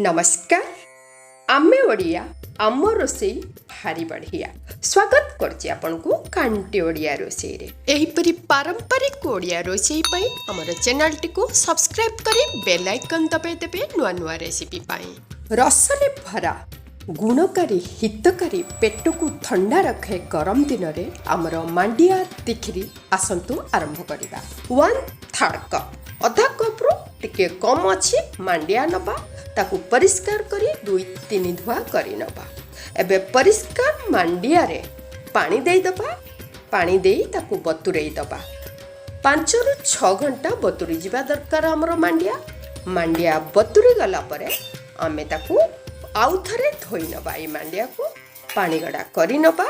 ନମସ୍କାର। ଆମେ ଓଡ଼ିଆ, ଆମ ରୋଷେଇ ଭାରି ବଢ଼ିଆ। ସ୍ୱାଗତ କରୁଛି ଆପଣଙ୍କୁ ଖାଣ୍ଟି ଓଡ଼ିଆ ରୋଷେଇରେ। ଏହିପରି ପାରମ୍ପରିକ ଓଡ଼ିଆ ରୋଷେଇ ପାଇଁ ଆମର ଚ୍ୟାନେଲଟିକୁ ସବସ୍କ୍ରାଇବ୍ କରି ବେଲ୍ ଆଇକନ୍ ଦବାଇ ଦେବେ ନୂଆ ନୂଆ ରେସିପି ପାଇଁ। ରସରେ ଭରା, ଗୁଣକାରୀ, ହିତକାରୀ, ପେଟକୁ ଥଣ୍ଡା ରଖେ ଗରମ ଦିନରେ ଆମର ମାଣ୍ଡିଆ ତିଖିରି। ଆସନ୍ତୁ ଆରମ୍ଭ କରିବା। 1/3 କପ୍, ଅଧା କପ୍ରୁ ଟିକେ କମ୍ ଅଛି ମାଣ୍ଡିଆ ନେବା। ତାକୁ ପରିଷ୍କାର କରି ଦୁଇ ତିନି ଧୁଆ କରି ନେବା। ଏବେ ପରିଷ୍କାର ମାଣ୍ଡିଆରେ ପାଣି ଦେଇଦେବା। ପାଣି ଦେଇ ତାକୁ ବତୁରେଇ ଦେବା। 5ରୁ 6 ଘଣ୍ଟା ବତୁରି ଯିବା ଦରକାର ଆମର ମାଣ୍ଡିଆ। ମାଣ୍ଡିଆ ବତୁରି ଗଲା ପରେ ଆମେ ତାକୁ ଆଉ ଥରେ ଧୋଇ ନେବା। ଏଇ ମାଣ୍ଡିଆକୁ ପାଣି ଗଡ଼ା କରିନେବା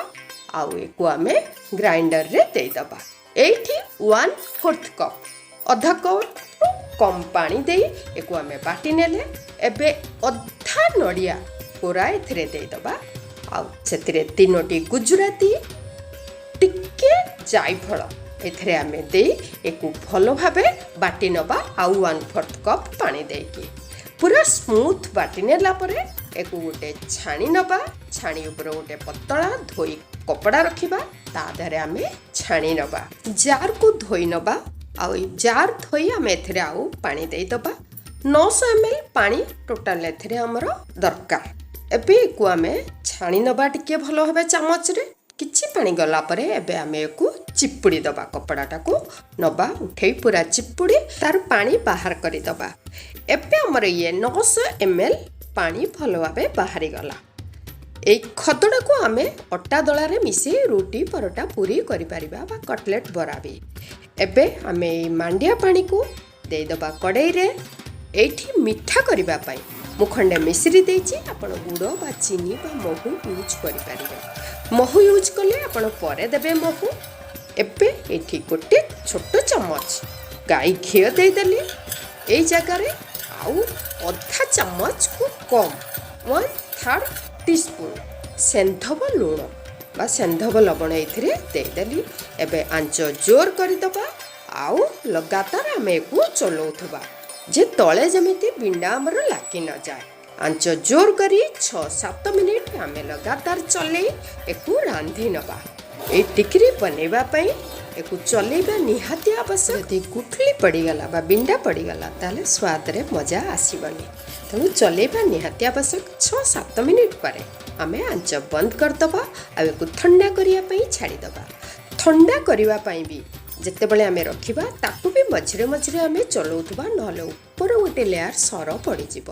ଆଉ ଏକୁ ଆମେ ଗ୍ରାଇଣ୍ଡରରେ ଦେଇଦେବା। ଏଇଠି 1/4 କପ୍, ଅଧା କପ୍ରୁ କମ୍ ପାଣି ଦେଇ ଏକୁ ଆମେ ବାଟି ନେଲେ। ଏବେ ଅଧା ନଡ଼ିଆ କୋରା ଏଥିରେ ଦେଇଦେବା ଆଉ ସେଥିରେ ତିନୋଟି ଗୁଜୁରାତି, ଟିକେ ଜାଇଫଳ ଏଥିରେ ଆମେ ଦେଇ ଏକୁ ଭଲ ଭାବେ ବାଟି ନେବା। ଆଉ 1/4 କପ୍ ପାଣି ଦେଇକି ପୁରା ସ୍ମୁଥ୍ ବାଟି ନେଲା ପରେ ଏକୁ ଗୋଟେ ଛାଣି ନେବା। ଛାଣି ଉପରେ ଗୋଟେ ପତଳା ଧୋଇ କପଡ଼ା ରଖିବା, ତା ଦେହରେ ଆମେ ଛାଣି ନେବା। ଜାର୍କୁ ଧୋଇ ନେବା ଆଉ ଏଇ ଜାର୍ ଧୋଇ ଆମେ ଏଥିରେ ଆଉ ପାଣି ଦେଇଦେବା। 900 ml ପାଣି ଟୋଟାଲ୍ ଏଥିରେ ଆମର ଦରକାର। ଏବେ ଏକୁ ଆମେ ଛାଣି ନେବା ଟିକେ ଭଲ ଭାବେ ଚାମଚରେ। କିଛି ପାଣି ଗଲା ପରେ ଏବେ ଆମେ ଏକୁ ଚିପୁଡ଼ି ଦେବା। କପଡ଼ାଟାକୁ ନେବା, ଉଠେଇ ପୁରା ଚିପୁଡ଼ି ତାର ପାଣି ବାହାର କରିଦେବା। ଏବେ ଆମର ଇଏ 900 ml ପାଣି ଭଲ ଭାବେ ବାହାରିଗଲା। ଏଇ ଖଦଡ଼କୁ ଆମେ ଅଟା ଦଳାରେ ମିଶାଇ ରୁଟି, ପରଟା, ପୁରୀ କରିପାରିବା ବା କଟଲେଟ୍, ବରା ବି। ଏବେ ଆମେ ଏଇ ମାଣ୍ଡିଆ ପାଣିକୁ ଦେଇଦେବା କଡ଼େଇରେ। ଏଇଠି ମିଠା କରିବା ପାଇଁ ମୁଁ ଖଣ୍ଡେ ମିଶ୍ରି ଦେଇଛି। ଆପଣ ଗୁଡ଼ ବା ଚିନି ବା ମହୁ ୟୁଜ୍ କରିପାରିବେ। ମହୁ ୟୁଜ୍ କଲେ ଆପଣ ପରେ ଦେବେ ମହୁ। ଏବେ ଏଇଠି ଗୋଟେ ଛୋଟ ଚାମଚ ଗାଈ ଘିଅ ଦେଇଦେଲି ଏଇ ଜାଗାରେ। ଆଉ ଅଧା ଚାମଚକୁ କମ୍, 1/3 ଟିସ୍ପୁନ୍ ସେନ୍ଧବ ଲୁଣ ବା ସେନ୍ଧବ ଲବଣ ଏଇଥିରେ ଦେଇଦେଲି। ଏବେ ଆଞ୍ଚ ଜୋର କରିଦେବା ଆଉ ଲଗାତାର ଆମେ ଏକୁ ଚଲାଉଥିବା ଯେ ତଳେ ଯେମିତି ବିଣ୍ଡା ଆମର ଲାଗି ନଯାଏ। ଆଞ୍ଚ ଜୋର କରି 6-7 ମିନିଟ୍ ଆମେ ଲଗାତାର ଚଲେଇ ଏକୁ ରାନ୍ଧି ନେବା। ଏଇ ଟିକିରି ବନେଇବା ପାଇଁ ଏକୁ ଚଲେଇବା ନିହାତି ଆବଶ୍ୟକ। ଯଦି ଗୁଠୁଲି ପଡ଼ିଗଲା ବା ବିଣ୍ଡା ପଡ଼ିଗଲା, ତାହେଲେ ସ୍ୱାଦରେ ମଜା ଆସିବନି। ତେଣୁ ଚଲେଇବା ନିହାତି ଆବଶ୍ୟକ। 6-7 ମିନିଟ୍ ପରେ ଆମେ ଆଞ୍ଚ ବନ୍ଦ କରିଦେବା ଆଉ ଏକୁ ଥଣ୍ଡା କରିବା ପାଇଁ ଛାଡ଼ିଦେବା। ଥଣ୍ଡା କରିବା ପାଇଁ ବି ଯେତେବେଳେ ଆମେ ରଖିବା, ତାକୁ ବି ମଝିରେ ମଝିରେ ଆମେ ଚଲାଉଥିବା, ନହେଲେ ଉପର ଗୋଟେ ଲେୟାର ସର ପଡ଼ିଯିବ।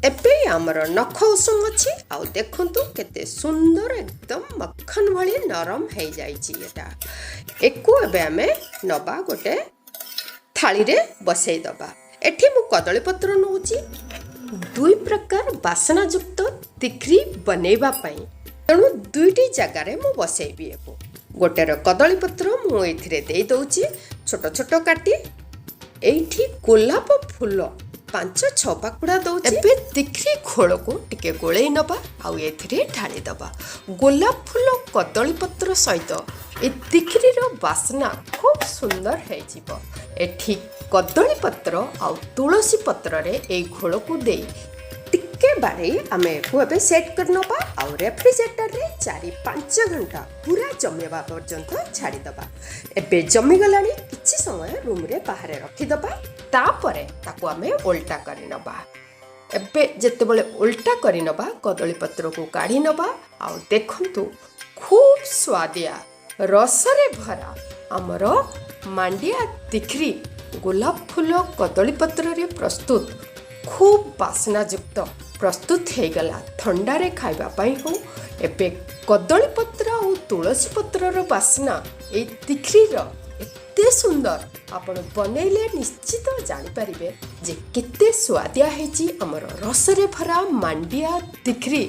ଏବେ ଆମର ନଖ ଉଷୁମ ଅଛି ଆଉ ଦେଖନ୍ତୁ କେତେ ସୁନ୍ଦର, ଏକଦମ ମଖନ ଭଳି ନରମ ହେଇଯାଇଛି ଏଟା। ଏକୁ ଏବେ ଆମେ ନବା, ଗୋଟେ ଥାଳିରେ ବସେଇ ଦେବା। ଏଠି ମୁଁ କଦଳୀ ପତ୍ର ନେଉଛି ଦୁଇ ପ୍ରକାର ବାସନାଯୁକ୍ତ ତିଖ୍ରି ବନେଇବା ପାଇଁ। ତେଣୁ ଦୁଇଟି ଜାଗାରେ ମୁଁ ବସେଇବି ଏକୁ। ଗୋଟେର କଦଳୀ ପତ୍ର ମୁଁ ଏଥିରେ ଦେଇ ଦେଉଛି ଛୋଟ ଛୋଟ କାଟି। ଏଇଠି ଗୋଲାପ ଫୁଲ ପାଞ୍ଚ ଛଅ ପାଖୁଡ଼ା ଦେଉଛି। ଏବେ ତିଖ୍ରି ଖୋଳକୁ ଟିକେ ଗୋଳେଇ ନେବା ଆଉ ଏଥିରେ ଢାଳିଦେବା। ଗୋଲାପ ଫୁଲ, କଦଳୀ ପତ୍ର ସହିତ ଏ ତିଖ୍ରିର ବାସ୍ନା ଖୁବ୍ ସୁନ୍ଦର ହେଇଯିବ। ଏଠି କଦଳୀ ପତ୍ର ଆଉ ତୁଳସୀ ପତ୍ରରେ ଏଇ ଘୋଳକୁ ଦେଇ ଟିକେ ବାଡ଼େଇ ଆମେ ଏକୁ ଏବେ ସେଟ୍ କରିନେବା ଆଉ ରେଫ୍ରିଜରେଟରରେ 4-5 ଘଣ୍ଟା ପୁରା ଜମିବା ପର୍ଯ୍ୟନ୍ତ ଛାଡ଼ିଦେବା। ଏବେ ଜମିଗଲାଣି। କିଛି ସମୟ ରୁମ୍ରେ ବାହାରେ ରଖିଦେବା, ତାପରେ ତାକୁ ଆମେ ଓଲଟା କରିନେବା। ଏବେ ଯେତେବେଳେ ଓଲଟା କରିନେବା, କଦଳୀ ପତ୍ରକୁ କାଢ଼ି ନେବା ଆଉ ଦେଖନ୍ତୁ, ଖୁବ୍ ସୁଆଦିଆ, ରସରେ ଭରା ଆମର ମାଣ୍ଡିଆ ତିଖ୍ରି ଗୋଲାପ ଫୁଲ, କଦଳୀ ପତ୍ରରେ ପ୍ରସ୍ତୁତ, ଖୁବ୍ ବାସ୍ନାଯୁକ୍ତ ପ୍ରସ୍ତୁତ ହେଇଗଲା। ଥଣ୍ଡାରେ ଖାଇବା ପାଇଁ ହଉ। ଏବେ କଦଳୀ ପତ୍ର ଆଉ ତୁଳସୀ ପତ୍ରର ବାସ୍ନା ଏଇ ତିଖ୍ରିର ଏତେ ସୁନ୍ଦର, ଆପଣ ବନେଇଲେ ନିଶ୍ଚିତ ଜାଣିପାରିବେ ଯେ କେତେ ସୁଆଦିଆ ହେଇଛି ଆମର ରସରେ ଭରା ମାଣ୍ଡିଆ ତିଖ୍ରି,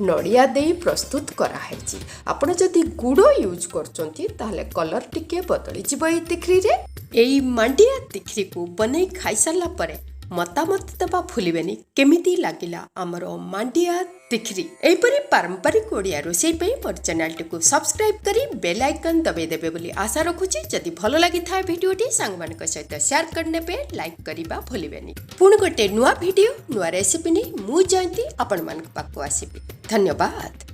ନଡ଼ିଆ ଦେଇ ପ୍ରସ୍ତୁତ କରାହେଇଛି। ଆପଣ ଯଦି ଗୁଡ଼ ୟୁଜ୍ କରୁଛନ୍ତି, ତାହେଲେ କଲର୍ ଟିକେ ବଦଳିଯିବ ଏଇ ତିଖ୍ରିରେ। ଏଇ ମାଣ୍ଡିଆ ତିଖ୍ରିକୁ ବନେଇ ଖାଇସାରିଲା ପରେ ମତାମତ ଦେବା ଭୁଲିବେନି, କେମିତି ଲାଗିଲା ଆମର ମାଣ୍ଡିଆ ତିଖିରି। ଏହିପରି ପାରମ୍ପରିକ ଓଡ଼ିଆ ରୋଷେଇ ପାଇଁ ମୋର ଚ୍ୟାନେଲଟିକୁ ସବସ୍କ୍ରାଇବ୍ କରି ବେଲ୍ ଆଇକନ୍ ଦବାଇ ଦେବେ ବୋଲି ଆଶା ରଖୁଛି। ଯଦି ଭଲ ଲାଗିଥାଏ ଭିଡ଼ିଓଟି, ସାଙ୍ଗମାନଙ୍କ ସହିତ ସେୟାର କରିନେବେ, ଲାଇକ୍ କରିବା ଭୁଲିବେନି। ପୁଣି ଗୋଟେ ନୂଆ ଭିଡ଼ିଓ, ନୂଆ ରେସିପି ନେଇ ମୁଁ ଜୟନ୍ତୀ ଆପଣମାନଙ୍କ ପାଖକୁ ଆସିବି। ଧନ୍ୟବାଦ।